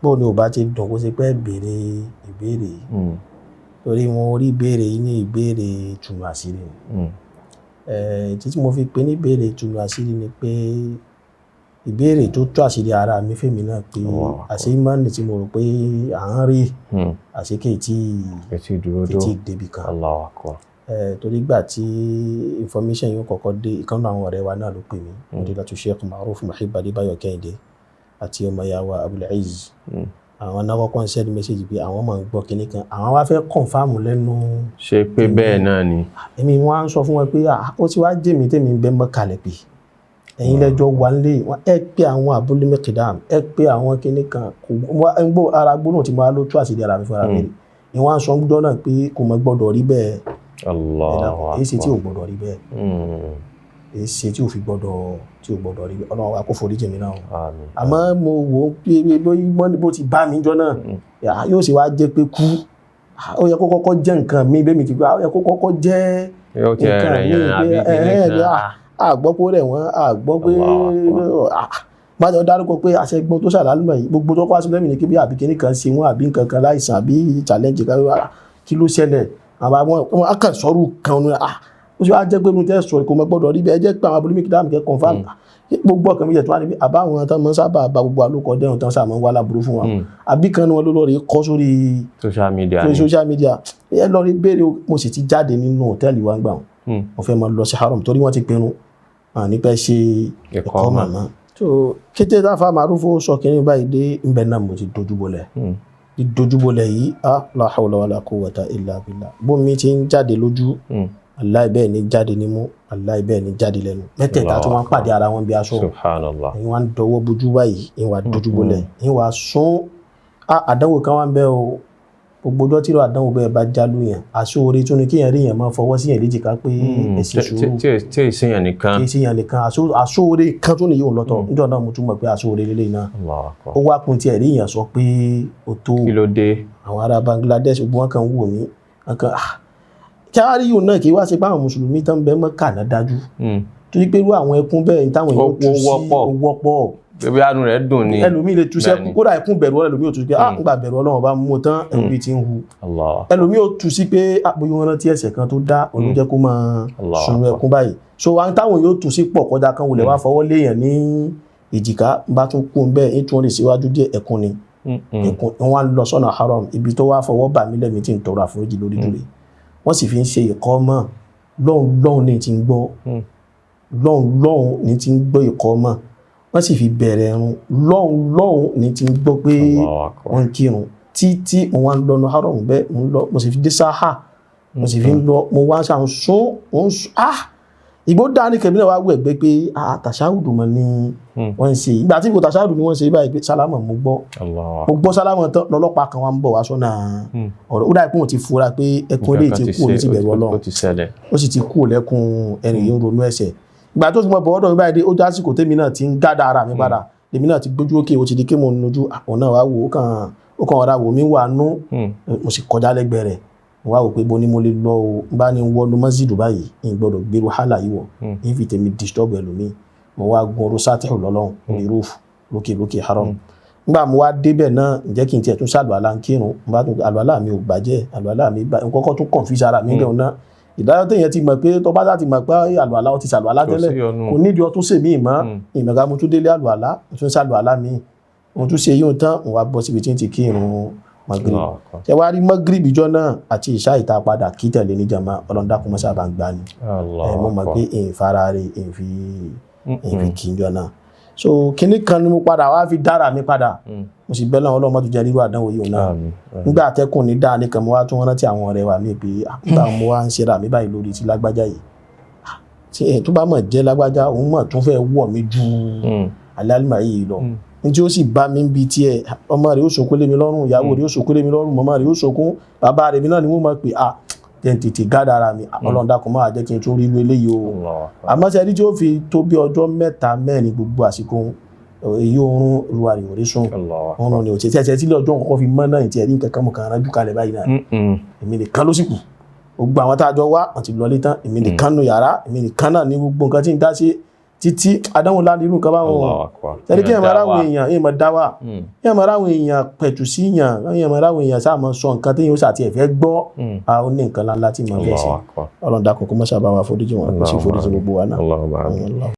Bó ni ò bá ti dùn kó ṣe pé ẹ béèrè ìbéèrè yìí. Torí mo rí ìbéèrè yìí ní ìbéèrè ìtùnú àṣírí ni. Ìdí tí mo fi pè ní ìbéèrè ìtùnú àṣírí ni pé ìbéèrè tó tú àṣírí ara mi fèmí náà pé àṣé ìmánì tí mo rò pé à ń rí, àṣé kì í tí Kì í tí dúró kì í tó. tí débi kan. Allahu Akbar. Torí ìgbà tí information yìí kọ́kọ́ dé, ìkan nínú àwọn ọ̀rẹ́ wa náà ló pè mí, Fadilatu Sheikh Maruf Muhib Adébáyọ̀ Kẹ́hìndé àti ọmọ ìyá wa Abdul Aziz. Àwọn náà kọ́kọ́ ń send message pé àwọn máa ń gbọ́ kinní kan, àwọn wá fẹ́ confirm lẹ́nu. Ṣé pé bẹ́ẹ̀ náà ni? Èmi wọ́n á ń sọ fún wọn pé ó ti wá jẹ́ mi tèmi ń bẹ́ mọ́ kalẹ̀ pé ẹ̀yin lẹ́jọ́ wà nílé, ẹ pé àwọn Abul Miqdam, ẹ pé àwọn kinní kan, kò wá ń gbọ́ ara gbóná tí mo wá ló tú àṣírí ara mi fúnra mi rí. Ni wọ́n á sọ gbọ́dọ̀ náà pé kò mọ̀ gbọ́dọ̀ rí bẹ́ẹ̀. Allahu Èyí ṣe tí ò Akbar. gbọ́dọ̀ rí bẹ́ẹ̀. Èyí ṣe tí ò fi gbọ́dọ̀, tí ò gbọ́dọ̀ rí bẹ́ẹ̀. Ọlọ́run wa kó forí jì mí náà o. Àmín. Àmọ́ mo wò ó pé bó ti bá mi jọ náà, yóò sì wá jẹ́ pé kú. Ó yẹ kó kọ́kọ́ jẹ́ nǹkan mi bẹ́ẹ̀ mi ti gbà, ó yẹ kó kọ́kọ́ jẹ́ Yóò ti nǹkan rẹ̀ mi yẹn àbí pé, kíní kan. a gbọ́ pé ó rẹ̀ wọ́n, a gbọ́ pé Allahu bájọ dárúkọ pé àṣẹgbọ́n tó ṣàlálùmọ̀ yìí, gbogbo tó kọ́ aṣọ lẹ́mìí ni kí bí àbí kíní kan ṣe wọ́n àbí nǹkan kan láìsàn àbí challenge kan, kí ló ṣẹlẹ̀? Àwọn àwọn wọn á kàn sọ́rù kan ní, ó sì wá jẹ́ pé mo tẹ́ sọ̀rọ̀ kò mọ gbọ́dọ̀ rí bẹ́ẹ̀, jẹ́ pé àwọn Abul Miqdam kẹ́ confirm. Gbogbo ọkàn mi jẹ̀ tó wá níbi àbáwọn tán mọ́ sábà ba gbogbo àlòkọ dẹ́hùn tán sábà máa ń wá láburú fún wa. Àbí kan ní wọn ló lọ rí kọ́ sórí social media sórí ni. Social media. Ẹ lọ rí béèrè o. Mo sì ti jáde nínú hòtẹ́ẹ̀lì wa ń gbà wọn. Mo fẹ́ máa lọ sí haram torí wọ́n ti pinnu nípa ṣe Ẹ̀kọ́ ẹ̀kọ́ mọ̀. màmá. So kété táfà Màrúfù sọ kínní báyìí dé ńbẹ náà mo ti dojúbolẹ̀. Dídojúbolẹ̀ yìí, la hawla wala quwwata illa billah. Bómi ti ń jáde lójú, aláì bẹ́ẹ̀ ni jáde nímú, aláì bẹ́ẹ̀ ni jáde lẹ́nu. Mẹ́tẹ̀ẹ̀ta tí wọ́n pàdé ara wọn bí aṣọ. Subhanallah. Ẹ̀yin wá ń dọwọ́ bojú báyìí, ẹ̀yin wá dojúbolẹ̀, ẹ̀yin wá sún. Àdánwò kan wá ń bẹ o. Gbogbo ọjọ́ tí irú àdánwò bẹ́ẹ̀ bá jálù yẹn, àṣọ oore tún ni kéèyàn rí yẹn máa fọwọ́ sí yẹn léjìká pé ẹ ṣe sùúrù. Tí èsì yẹn nìkan. Kì í ṣe yẹn nìkan, àṣọ oore kan tún nìyí òun lọ́tọ̀. Níjọ́ náà mo tún mọ̀ pé àṣọ oore lélẹ́yìn náà. Allahu Akbar. Ó wá kun tiẹ̀ rí yẹn sọ pé ó tó. Kí ló dé? Àwọn ará Bangladesh gbogbo wọn kan wò mí, wọn kan kí á rí yòó náà kì í wá sí pé àwọn mùsùlùmí tán bẹ́ẹ̀ mọ́ kàná dájú. Torí pé irú àwọn ẹkún bẹ́ẹ̀ ní táwọn èèyàn Ó tú sí wọ́pọ̀. ó wọ́pọ̀. Bébí àánú rẹ̀ dùn ni. Ẹlòmíì lè tú sẹ́kún, kódà ẹkún bẹ̀rù Ọlọ́run, ẹlòmíì ò tú sí pé ńgbà bẹ̀rù Ọlọ́run bá mú un tán, ẹlòmíì ti ń hu. Allah. Ẹlòmíì ò tú sí pé bóyá wọn rántí ẹ̀ṣẹ̀ kan tó dá, òun ló jẹ́ kó máa Allah. sun ẹkún báyìí. So àwọn táwọn yóò tú sí pọ̀ kọjá kan wulẹ̀ wá fọwọ́ léèyàn ní èjìká, bá tún kú bẹ́ẹ̀ ń tún rìn síwájú díẹ̀, ẹkún ni. Ẹkún wọn wá lọ sọ́nà haram, ibi tó wá fọwọ́ bà mí lẹ́mìí tí ń tọrọ àforíjì lórí dúró. Wọ́n sì fi ń ṣe ìkọ́mọ̀ lọ́hùn lọ́hùn ní ti ń gbọ́. Lọ́hùn lọ́hùn ní ti ń gbọ́ ìkọ́mọ̀. Wọ́n sì fi bẹ̀rẹ̀ ẹ̀rùn lọ́hùn lọ́hùn ní ti ń gbọ́ pé Allahu Akbar. wọ́n ń kírun títí mo wá ń lọ́nu haram bẹ́ẹ̀, mo ń lọ, mo sì fi dé sáhà, mo sì fi ń lọ, mo wá ń sàn sún, mo ń sún, ìgbó dání kẹ̀mí náà wá wẹ̀ gbé pé tàṣáhùdù mọ́ ni wọ́n ń ṣe. Ìgbà tí kò tàṣáhùdù ni wọ́n ń ṣe báyìí pé sálámà mo gbọ́. Allah. Mo gbọ́ sálámà tán lọ́lọ́pàá kan wá ń bọ̀ wá sọ́nà ọ̀rọ̀. Ó dà pé òun ti fura pé ẹkún eléyìí ti kú òun ti bẹ̀rù Ọlọ́run. Ó ti ṣẹlẹ̀. Ó sì ti kú lẹ́kún ẹni yìí ń ronú ẹ̀ṣẹ̀. Ìgbà tó fi mọ bọ̀ ọ́dọ̀ mi báyìí dé, ó dásìkò tèmi náà ti ń gádà ara mi padà, lèmi náà ti gbójú òkè, ó ti di kí mo nujú àwọn náà wá wò ó kàn, ó kàn ọ̀rá wò mí wà nú. Mo sì kọjá lẹ́gbẹ̀ẹ́ rẹ̀, mo wá wò pé bó ni mo lè lọ o, n bá ní wọnú mọ́sídù báyìí, n gbọ́dọ̀ gbèrú hálà yìí wọ̀, n fi tèmi disturb ẹlòmíì. Mo wá gun oró sátìrù lọ́lọ́run orí roof lókè lókè haram. Nígbà mo wá débẹ̀ náà, ǹjẹ́ kí n tiẹ̀ tún ṣàlùwàlá ń kírun? N bá tún àlùwàlá mi ò bàjẹ́, àlùwàlá mi bá n kọ́kọ́ tún confuse ara mi bẹ́ẹ̀ náà. Ìdájọ́ téèyàn ti mọ̀ pé tó bá ti mọ̀ pé àlùwàlá, ó ti ṣàlùwàlá Kò tẹ́lẹ̀, sí ọ̀nù. kò nídìí ọtún sèmí mọ́. Ìmọ̀ká mo tún délé àlùwàlá, mo tún ṣàlùwàlá mi, mo tún ṣe yóò tán, mo wá bọ́ síbi tí n ti kírun Magrib. Allahu Akbar. Ṣe wá rí Magrib ìjọ náà àti ìṣá ìta padà kí tẹ̀lé ní jama, Ọlọ́run dákun mọ́sá bá ń gbà ní. Allahu Ẹ mo mọ̀ Akbar. pé ìfara rẹ̀ ìfi kí ìjọ náà. So kíní kan ni mo padà wá fi dára mi padà. Mo sì bẹ́ẹ̀ náà, Ọlọ́run má tún jẹ́ rírú àdánwò yìí náà. Àmín. Nígbà àtẹ́kùn ní dáa nìkan, mo wá tún rántí àwọn ọ̀rẹ́ wa mi pé nígbà mo wá ń ṣera mi báyìí lórí ti lágbájá yìí, tí ẹ̀ tó bá mọ̀ jẹ́ lágbájá, òun mọ̀ tún fẹ́ wọ̀ mí ju alálìmọ̀ yìí lọ. Ní tí ó sì bá mi ń bi tiẹ̀, ọmọ rẹ̀ ó sunkún lé mi lọ́rùn, ìyàwó rẹ̀ ó sunkún lé mi lọ́rùn, màmá rẹ̀ ó sunkún, bàbá rẹ̀ mi náà ni wọ́n máa pè á jẹ́ n tètè gádà ara mi. Ọlọ́run dákun máa jẹ́ kí n tún rí irú eléyìí o. Allahu Akbar. Àmọ́ ṣe rí tí ó fi tó bí ọjọ́ mẹ́ta mẹ́rin, gbogbo àsìkò èyí oorun olúwa rẹ̀ ò rí sùn. Allahu Akbar. Oorun ni ò tiẹ̀ tiẹ̀ tí ọjọ́ nǹkan fi mọ́ náà, tiẹ̀ rí nǹkan kan mọ̀ kàn ránjú kalẹ̀ báyìí náà. Èmi nìkan ló sì kù. Gbogbo àwọn tá a jọ wá, wọ́n ti lọlé tán, èmi nìkan nù yàrá, èmi nìkan náà ní gbogbo nǹkan tí ń dá sí. Títí àdánwò láti irú nǹkan báwọn. Allahu akbar. Tẹ́lẹ̀ kí ẹ̀mọ̀ ráwọn Dáwà. èèyàn, èèyàn dá wà, èèyàn ráwọn èèyàn pẹ̀tù sí yàn, èèyàn ráwọn èèyàn sáà mọ̀ sọ nǹkan tí yóò sàti ẹ̀fẹ́ gbọ́. A ó ní nǹkan ńláńlá tí mo fẹ́ ṣe. Allahu akbar. Ọlọ́run dákun, kó má ṣàbá wa foríjì wọn, kó sì foríjì gbogbo wa náà. Allahumma amin. Allah.